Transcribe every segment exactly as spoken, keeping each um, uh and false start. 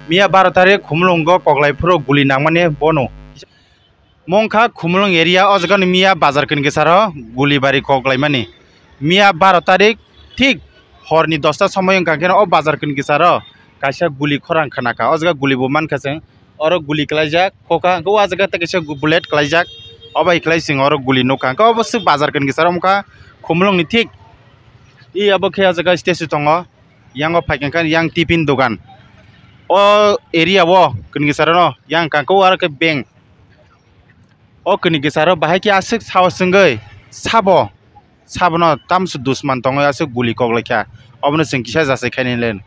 Miya baro tarik Khumulwngo koklai phuru guli nangmani bono. Mongkha Khumulwng area, o jaga ni miya bazar kini kisaro guli bari koklaimani. Miya baro tarik thik horni dosta somoi wngkha khe o bazar kini kisaro kaisa guli khorang khna kha. O jaga guli bo mankha chwng. Oro guli klaijak, kokha, hwnkhe o jaga tei kaisa gu-, bullet klaijak, o bai khlai chwng oro guli nukha. Hwnkhe obo swk bazar kini kisaro wngkha, Khumulwng ni thik. I abo khe o jaga statue tongo, yang o phaikha khe yang tiffin dogan. O area o kini kisaro no yang kha, hwnkhe o aro khe bank. O kini kisaro bahai khe aswk sao chwngwi sabo. Sabono tamso dusman tongo, aswk guli koklaikha. Obono chwng kisa jasai khaini le.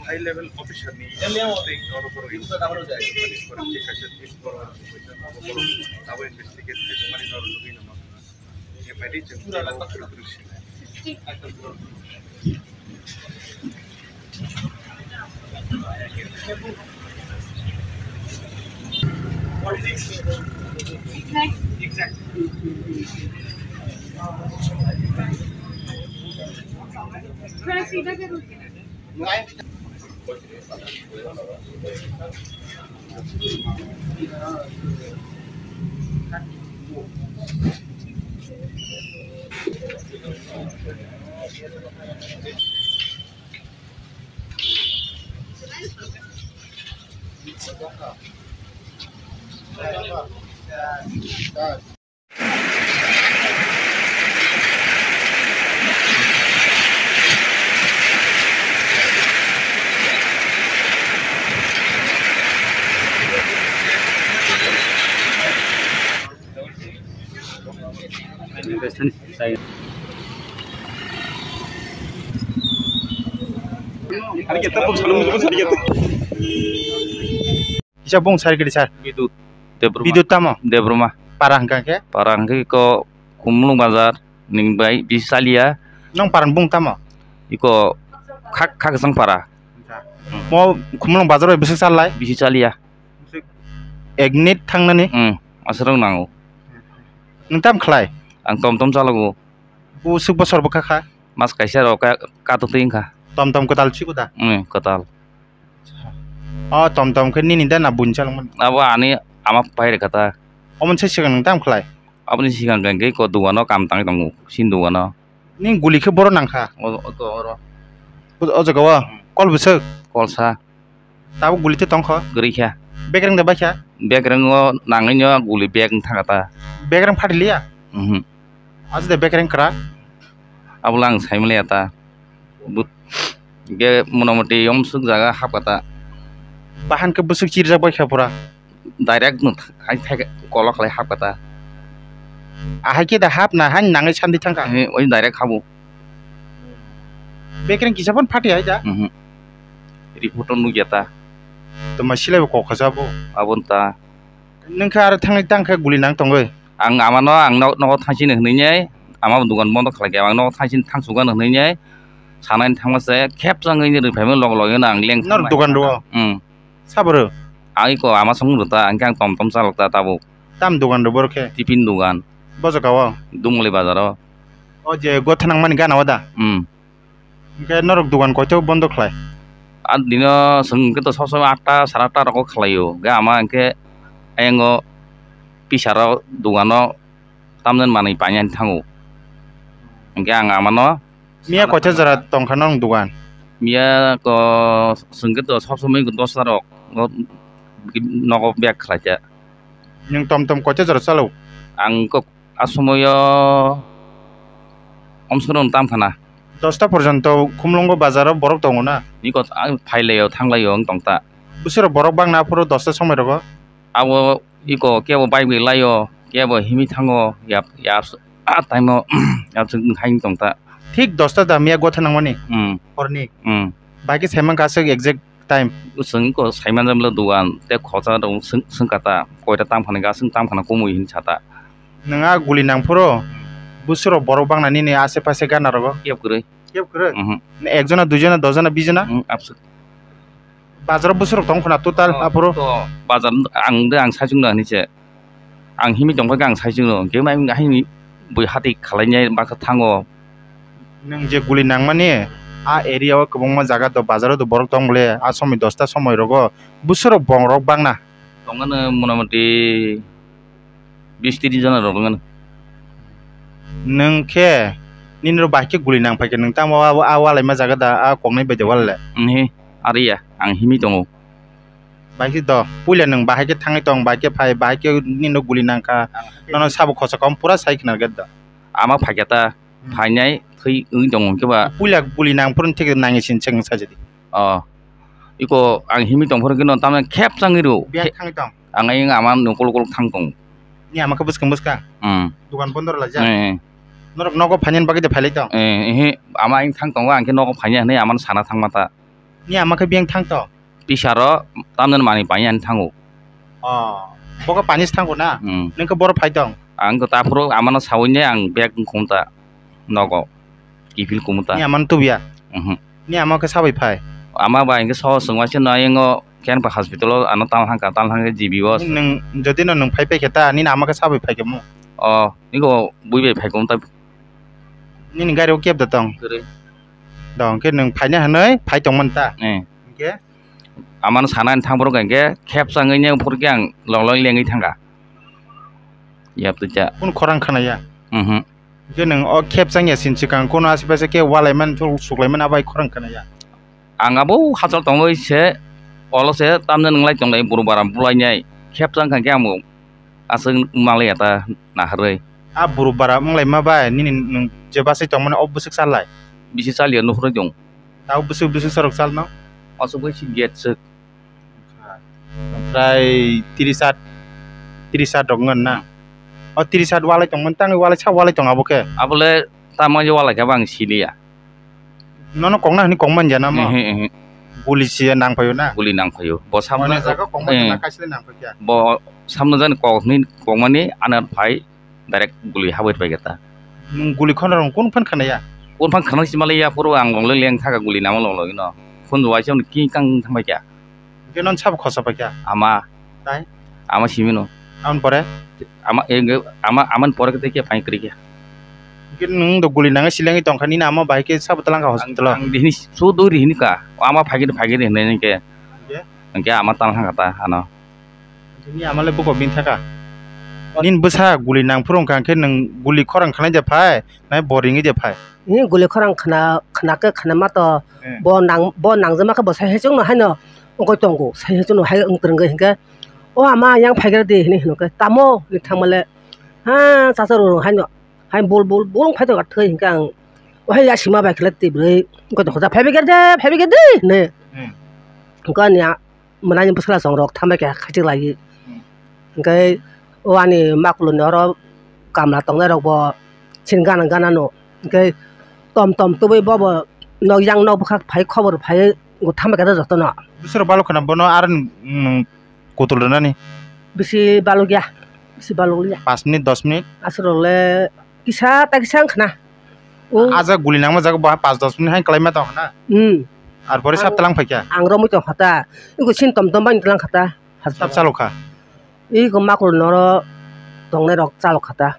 High level officer ni tei oro borok kaisa tei borok abo investigate khaimani norok nugwi nangma. Kisa bung sari kiri sar. Bidut Debruma. Bidut tamo? Debruma. Para hwnkha khe? Para hwnkhe ko Khumulwng bazar ni bai bisi chaliya. Nong para ni bung tamo? Iko khak, khak sang para. Mo Khumulwng bazar bai bwswk chalai? Bisi chaliya. Ek minute thangnani? Hmm, aswk rok nango. Nwng tam khlai? Ang tom tom chalago. Bwswk bosor bwkha kha? Mas kaisa rok ka, katwtwi wngkha. Tom tom kwtal chiko da? Hmm, kwtal. O tom tom khe nini da na buini chalokmani? Abo ani ama pai rwkha ta. Omo se swkang nwng tam khlai? Aboni swkang khe ko dogano kam tangwi tongo, sini dogano. Nini guli khe boro nangkha? O, o to oro. O, o jaga o? Hmm. Kol bwswk? Kolsa. Tabuk guli tei tongkho? Kwrwi kha. Bekereng da baikha? Bekereng o nangwi no guli bek wng thangkha ta. Bekereng phatiliya? Mhm. Aji de bekereng kwrak? Abola ang saimaliya ta. But ge motamoti yomsuk jaga hapkha ta. Bahan khe bwswk chirijak baikha pura? Direct no hai thai kolok khlai hapkha ta. Ahai khe da hap na hai nangwi sandi thangkha? He, oi direct habo. Bekereng kisa phano phati hai da? Mhm. Report o nukya ta. Toma silai bo kok khaja bo. Abon ta. Nwng khe aro thangwi tang khe guli nang tongwi? Ang amano ang nok, nogo thangsini hwnwi nai, ama bo dogan bondo khlai khe, ang nogo thangsini thang sugan hwnwi nai, sanani thangma se khep changwi rwphaimani log logino ang leng. Nor thangma dogan rwo? Hmm. Sabo rw? Ang iko ama song rw ta, ang khe ang tom tom chalok ta tabuk. Tam dogan rw borok khe? Tiffin dogan. Bo jaga o? Dumoli bazar o. O je gotha nangmani gana o da? Hmm. Hwnkhe norok dogan koito bondo khlai? A dino chwng hwnkhe to sob somoi atta, sara atta rogo khlaio. Hwnkhe ama hwnkhe ayango pisaro dogano tamjani manwi painani thango. Hwnkhe ang amano. Miya koita jora tongkha norok dogan? Miya ko swngkhe to sob somoi dosta rok no-, nogo bag khlai khe. Nwng tom tom koita jora chalo? Ang kok a somoyo omsoro tam khana. Dosta porjonto Khumlungo bazaro borok tongo na? Niko ang phailaio thanglaio wng tong ta. Bwswrok borok bangna aphuru dosta somoi rogo? Abo iko kebo bike bai laio, kebo himi thango, yap, yap, a time o yap swk hai tong ta. Thik dosta da miya gotha nangmani? Hmm. Horni? Hmm. Bai khe saiman kha swk exact time? Swng ko saiman jabla dugan, te khocha rok swng, swng kata, koita tam khana ga, swng tam khana kumui hin sata. Nwng a guli nangphuru, bwswrok borok bangna nini ase pase gana rogo? Kebo kwrwi. Kebo kwrwi? Mhm. Ekjona, duijona, dosjona, bisjona? Mhm, abswk. Bazaro bwswrok tong khna total aphuru? To bazar ang de ang saichung no hinwi se. Ang himwi tong kha ang saichung no. Hwnkhe mai haini bui hati khalainai bakha thango. Nwng je guli nangmani a area o kwbangma jaga do bazaro do borok tong bole a somoi dosta somoi rogo bwswrok bongrok bangna? Tongmani motamoti bis tris jona rok wngmano. Nwng khe nini rok bai khe guli nang phai khe nwng tamo a, a walai ma jaga da a koknai bai da walai le? Nhi, ari ya, ang himwi tongo. Bai khe do, puila nwng bahai khe thangwi tong, bai khe phai, bahai khe nini rok guli nang kha. Nono sabo khosa kom pura sai khna gate da. Ama phai khe ta, hmm, phainai thwi wngwi tongo hwnkhe ba. Puila guli nang phuru thik nangni sin chwng sajadi. Oh. Iko ang himwi tong phuru khe no tamni khep changwi rw. Biya thangwi tong. Ang ayang ama nokol kol thang tong. Ni ama khe bwskang bwskang? Hmm. Dukan bondo rwlaijak? Eh, eh. Norok nogo phainani bagwi de phailai tong? Eh, eh, ama ayang thang tongo, ang khe nogo phainai hinwi amano sana thangma ta. Ni ama khe biyang thang tong? Pisaro tamni manwi painani thango. Oh, bo khe panis thango na? Hmm. Nang khe boro phai tong? Ang khe ta phuru amano sawini ang bag wngkhum ta nogo. Kiphil kumu ta. Ni amano tubuya? Mhm. Ni ama khe sabai phai? Ama bai hwnkhe sohor chwng waisa no ayang o Kenpa hospital o ano tal hangka, tal hangkhe G B o. Nwng, jodi no nwng phai phai khe ta, nini ama khe sabai phai khe mu? O, niko bui bai phai khe ta. Nini gari o keb da tong? Kwrwi. Dong khe nwng phaina hwnwi phai tongmani ta? Eh. Hwnkhe? Amano sana ani thang borok hwnkhe khep changwi nang phuru khe ang long long lengwi thangkha. Yap twi cha. Kun khorang khanaya? Mhm. Hwnkhe nwng o khep changya sin swkang kono asipasa khe walaimani, suklaimani abai khorang khanaya? Ang abo hachal tongwi se, olo se tamni nwnglai tonglai buru bara bulainai. Khep chang kha khe ang bo aswk malaya ta naharwi. A buru bara wnglaima bai nini nwng je bwsai tongmani o bwswk chalai? Bisi chaliya nukhrwi tong. Tabo bwswk bwswk sorok chalno? Aswk bai si gate swk. Prai tris at, tris at rok wngkha na? O tris at walai tongmani tangwi walai sa walai tong abo khe? Abole tamo je walai khe bo ang siliya. Nono kokna hwnwi kokmani jana mo? Ehe, ehe. Guli se nang phaio na? Guli nang phaio. Bo samno, jaga kokmani, eh, na kaisle nang phaikha? Bo samno jani kok hwnwi kokmani ano phai. Direct guli habwi rwbai khe ta. Nwng guli khonarok kun phan khanaya? Kun phan khana si malaya, phuru ang longlai leng thaka guli nama longlai no. Phun waisa ki kang thambai kya? Hwnkhe non sabo khosa pai kya? Ama. Tai? Ama simi no. Amon pore? Ama, e, ama, amon pore khe kya pai kri kya? Hwnkhe nwng do guli nangwi silengwi tongkha nini ama bai khe sabo twlang kha hospital o? Ang, ang dihini sudu rihini ka. Ama phagir phagir hinai khe. Hwnkhe? Hwnkhe ama tang thang kha ta ano. Nini ama le buko bini thaka. Nini bwsa guli nang phuru wngkha, hwnkhe nwng guli khorang khwnai de phai, nai bo ringwi de phai? Nini guli khorang khna, khna khe khna ma to, eh, bo nang, bo nangjakma khe bo sai haichung no haino wngwi tongo, sai haichung no hai wng twrwngwi hinkhe o ama yang phai gra di hinwi hino khe tamo hinwi thangma le ha chacha rw rw haino hai bul bul bul wng phai tongkha thwi hinkhe ang o hai yasima bai khe le twi bwrwi wngwi tongkha phai bai gra de phai bai gra de hinwi. Hmm. Hinkhe ani a Mwnani bwswla chwng rok thambai khe khaichik lai. Hmm. Hwnkhe o ani makuluni oro kamla tongnai rok bo chini gana gana no. Hwnkhe tom tom tubui bobo nok yang nok bwkhak phai khobor phai bo thambai khe jotono. Bwswrok balok khna bono aro nwng kutul rwnani? Bisi balok ya, bisi balok ya. Pas minute, dos minute? Aswk rok le kisa ta kisa wng khna. O. Ah jaga guli nangma jaga bo ha pas dos minute hai kwlaima tong khna. Hmm. Ar pore sab tlang phaikha. Ang romwi tong khata. Iko sin tom tom bani tlang khata. Sab chalo kha. Iko makul noro tongnai rok chalo khata.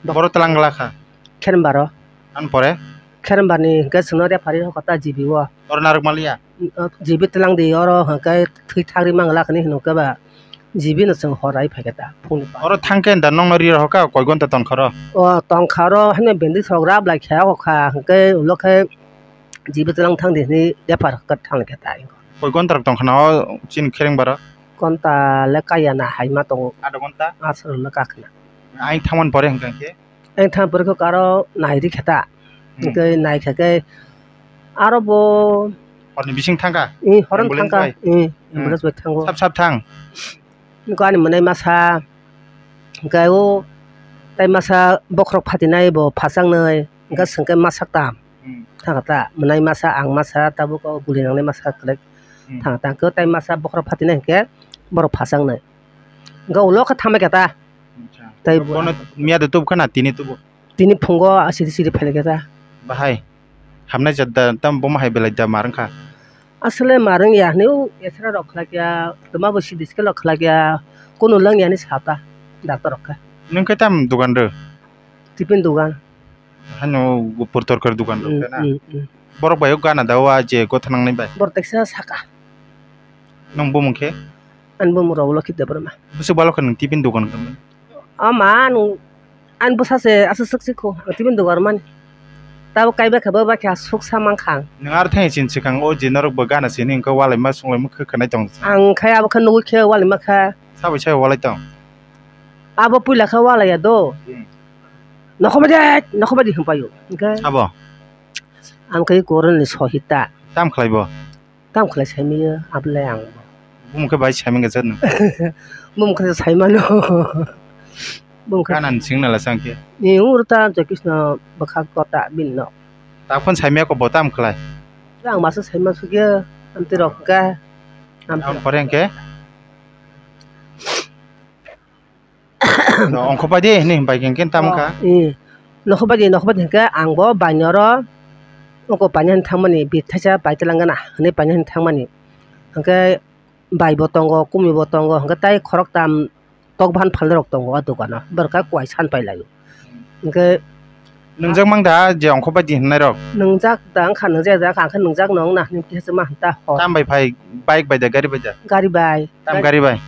Boro tlang gla kha. Kherembaro. An pore? Kherembani hwnkhe chwngno referee rw khata G B o. Oro narwk maliya? Jibi twlang di oro hwnkhe thwi thagri mangla hwnwi hwnkhe ba jibi no chwng hor ai phaikhe ta phungni. Oro thangkhe da nokno ri rohor kha koi gonta tongkha oro? O tongkha oro haino bendi sok rap lai kha o kha hwnkhe ulo khe jibo twlang thang di hinwi bepar kha thang khe ta. Koi gonta rok tong khna o chini khereng bara? Gonta le kaya na hai ma tongo. Adha gonta? Aswk le ka khna. Aing thangmani pore hwnkha khe? Aing thang pore khe aro nai ri khe ta. Hmm. Hwnkhe nai khe khe aro bo horni bising thang kha? Ee, hor wng thang kha. Ambulance bai? Ee, hmm, ambulance bai thango. Sap sap thang. Hwnkhe ani mwnai masa, hwnkhe o tai masa bokhorok phatinai bo phasaknwi, hwnkhe hmm, swngkhe masak tam. Hmm. Thangkha ta, mwnai masa, ang masa, tabuk o guli nangnai masa kwrwi. Hmm. Thangkha ta, hwnkhe tai masa bokhorok phatinai hwnkhe borok phasaknwi. Hwnkhe ulo khe thambai kha ta. Acha. Tai bono miya de tubu khana, tini tubu? Tini phungo siri siri phailai kha ta. Bahai. Hamnai jat da, tam bomo hai belai da mar wngkha. Aswk le mar wngya hinwi esra rok khlai kha, twma bo C T scan rok khlai kha, kunu langya hinwi sa ta doctor rok khe. Nwng khe tam dogan rw? Tiffin dogan. Haino gupur torkar dogan rw khe na? Mm, mm. Borok bai o gana da o a je gotha nangnai bai? Borok teksa saka. Nwng bumung khe? Ani bumung rok Lokhi Debbarma. Bwswk balo khe nwng tiffin dogan khe? O ma, nwng ani bwsa se aswk swk si kho, ang tibini dugar mani. Tabuk kaiba khe bo bai khe aswk sa mankha ang. Nwng aro thani chini swkang o je norok bo gana sini wngkha, walaima sunglaima khe khwnai tong. Ang khai abo khe nugui khe walaima kha. Sabai sabai walai tong? Abo puila khe walai ya do. Hmm. Nokho bai de, nokho bai de hwn paio. Hwnkhe sabo? Ang khai koroni sohita. Tam khlai bo? Tam khlai saimanya, ablai ang. Bumung khe bai saimanya jat no? Bumung khe saimano. Bumung khe. Kanan singna la sang khe? Ni ur ta Jokisno bwkha kota bin no. Ta phone saimaya ko bo tam khlai? Ang masa saima sugya, amti rok khe. Amti rok. Pore hwnkhe? No, ongkho bai di hinwi bai khe, khe tamo kha? Oh, eh. Nokho bai di, nokho bai di hwnkhe ang bo bainoro oko paina hinwi thangmani, bit thaisa bai twlang gana hinwi paina hinwi thangmani. Hwnkhe bai bo tongo, kumi bo tongo, hwnkhe tai khoroktam tok bahan phalna rok tongo o dogano. Borok khe kuai san pai laio. Hwnkhe nwngjak mang da je ongkho bai di hwnnairok? Nwngjak da wngkha, nwngjak da wngkha, ang khe nwngjak no wngna hinwi kisa ma hwn ta hor. Tam bai phai, bike bai da, gari bai da? Gari bai. Tam gari bai?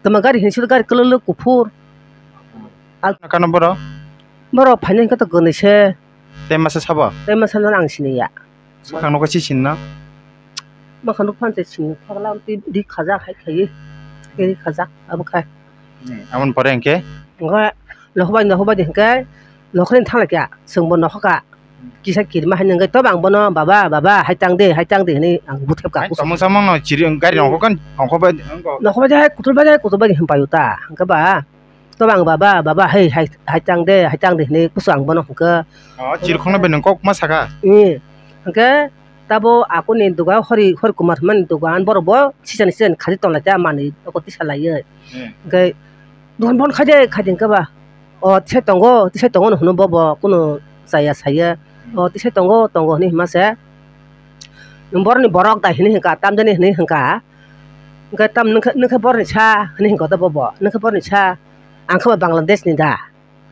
Tama gari hinwi siro gari kwlwk lwk kuphur. Al- Kano borok? Borok phainai hwnkhe to kwnwi se. Tei masa sabo? Tei masa no ang siniya. Bwkhak nokha si sinna? Bwkhak nokha phan se sinna thagla tei ri khajak hai khaiwi. Tei ri khajak abo khai. Hmm, aboni pore hwnkhe? Hwnkhe nokho bai, nokho bai di hwnkhe nokho ni thang lai kha, chwng bo nokho kha. Kisa kirima hai nangwi tobo ang bono, "Baba, baba, hai tang de, hai tang de," hinwi ang buthep kha. Hai, tongmung samung no chiri, gari nokho kan, nokho bai, nokho bai de, hai kutul bai de, kutul bai de hwn paio ta. Hwnkhe ba, tobo ang, "Baba, baba, hai, hai, hai tang de, hai tang de," hinwi kusu ang bono hwnkhe. Oh, chirikhokno bai nwng kok ma saka? Ee. Hwnkhe tabo akuni dogan Hori, Hori Kumar hwnmani dogan, borok bo sisani, sisani khaji tonglai ta manwi oko tisa laiwi. Hmm. Hwnkhe dogan bon khaide, khaide hwnkhe ba, "O tisai tongo, tisai tongo," no hwno bo, bo kunu chaya saya. Hmm. "O tisai tongo, tongo," hinwi hwnma se. Boroni borok da hinwi hwnkha, tamjani hinwi hwnkha. Hwnkhe tam nwng khe, nwng khe boroni sa hinwi hwnkha da bo bo. "Nwng khe boroni sa, ang khe ba Bangladesh ni da?"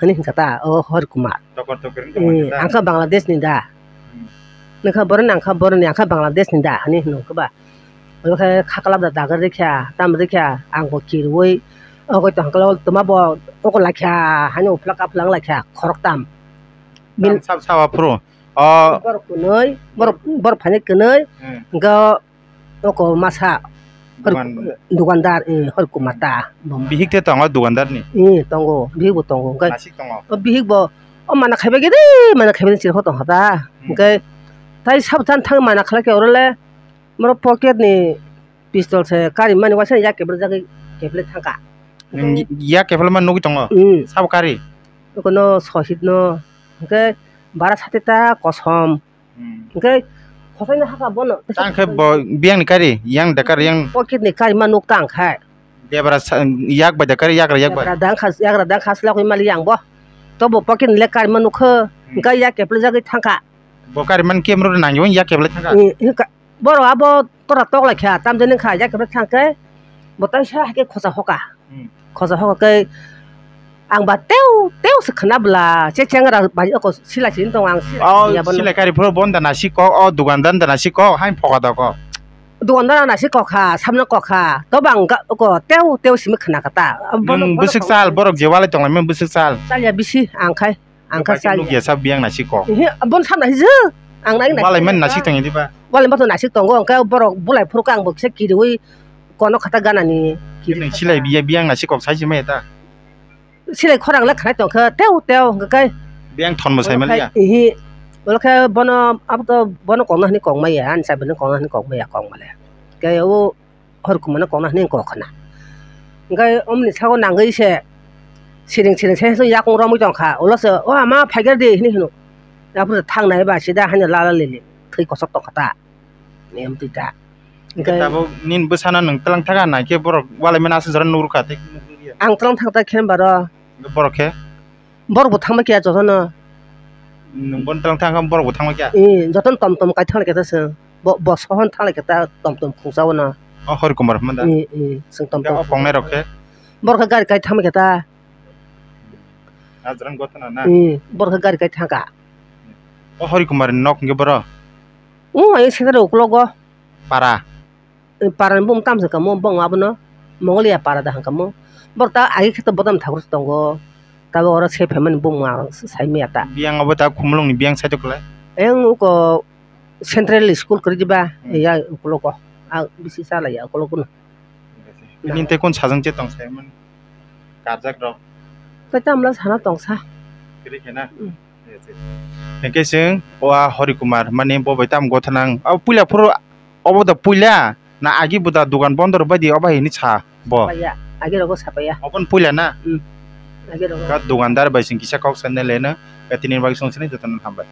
Hinwi hwnkha ta o Hori Kumar. Tokor tokor wngkha. Eh, mantha ta. Ang kha Bangladesh ni da. Hmm. Nwng kha boroni, ang kha boroni, ang kha Bangladesh ni da, hinwi hwnkha ba. Obo khe khaklap da dagor rikha, tam rikha, ang bo kirwi, ogo tongkha twma bo ogo laikha, hani uphla kaphla wng laikha, khoroktam. Tam sab saba phuru. O. Borok kwnwi, borok, borok phainai kwnwi, hmm, hwnkhe oko masa, Dugan-, dugandar, eh, Hori Kumar ta, bo. Bihik te tongo dugandar ni? Eh, tongo, bihik bo tongo. Hwnkhe nasik tongo? O bihik bo, o mana khaibai gede, mana khaibai ni chirikhok tongkha ta. Hmm. Hwnkhe tai sabo chan thang mana khlai khe oro le, moro pocket ni pistol se kari mani waisa yak kebra jagwi keble thangkha. Nwng yak keble mani nugwi tongo? Hmm. Sabo kari? Kono sohit no, hwnkhe bara sati ta kosom. Hmm. Hwnkhe, khosai no hakha bono. Tang khe bo biyang ni kari, yang da kari, yang. Pocket ni kari ma nuk tang khai. Debra sa-, yak bai da kari, yagra yak bai. Yagra dang khas, yagra dang khas lak mali yang bo. To bo pocket ni le kari ma nuk khe, hmm, hwnkhe yak keple jagwi thangkha. Bo kari man kemro nang yo, yak keple thangkha. Hmm, hwnkhe, boro abo tora tok lai kha, tam jani kha, yak keple thang khe, bo tai sa hai khe khosa hoka. Hmm. Khosa hokha khe ang ba teu teu se khna bwla, che chengra bai oko silai sini tongo ang. Oh, silai kari phuru bo da nasi kok, oh, dugandar da nasi kok, hai phoka da kok. Dugandar da nasi kok kha, samno kok kha, to bang ga oko teu teu simi khna kha ta. Nwng bwswk chal, borok je walai tong lai mani bwswk chal. Chal ya bisi ang khai, ang kha chal ya. Nukya sa biyang nasi kok. Ehe, bon sam nasi je. Ang nai nai. Walai man nasik tong diba? Walai man to nasik tongo, hwnkhe borok bulai phuru khe ang bo kisa kiriwi kono khata ganani. Kiri silai biya, biyang nasik kok sai si maya ta? Silai khorang le khanai tongkha, teo, teo, hwnkhe kai. Biyang thon bo sai maliya? Ihi, olo khe bono, abo to bono kongna hwnwi kongmaya, ani sabi no kongna hwnwi kongmaya, kongmale. Khe o Hori Kumar no kongna hwnwi kok khna. Hwnkhe omni sago nangwi se, siring siring se, se yakung romwi tongkha, ulo se, "O ama, phaikar di," hwnwi hino. Aphuru thangnai ba sida haino lala lili, thwi kosok tongkha ta. Em twi ta. Hwnkhe tabuk nini bwsano nwng twlang thaka nai khe borok walai mani aswk jora nuk rwkha tei. Ang twlang thang ta khe baro. Borok khe? Borok bo thangma khe jotono. Nwng bono twlang thang kha borok bo thangma khe? Ee, jotono tom tom kai thang lai khe ta chwng. Bo, bo sohon thang lai khe ta tom tom khungsa bono. O Hori Kumar hwnma da? Ee, ee, chwng tom tom. O kongnai rok khe? Borok khe gari kai thangma khe ta. Ajrang gotana na? Ee, borok khe gari kai thang kha. O Hori Kumar ni nok hwnkhe boro? O, ayung sengkhe rw uklogo. Para? Parani bumung tamo se kamo, bong abono Mongolia para da hwnkamo. Borok ta agi khe to bodam thakur se tongo. Tabuk oro se phaimani bumung ang sai maya ta. Biyang abo ta Khumulwng ni biyang saitok kwlai? Ayang uko central school kwrwi diba, hmm, ya ukologo. A bisi chala ya ukologo no. Nini tei kun sajang che tong sai man karjak rok? Tei tamla sana tongsa. Kwrwi khe na? Hmm. Hingke chwng o a Hori Kumar mani bo bai tamo gothanang. Abo puila phuru obo da puila na agi bo da dogan bondo rw bai di obo hai hini sa bo? Sapaiya, agi rogo sapaiya. Obo no puila na? Hmm. Agi rogo. Ka dogandar bai chwng kisa kok sanai leno, ka tini bagwi song sini jotono hambai.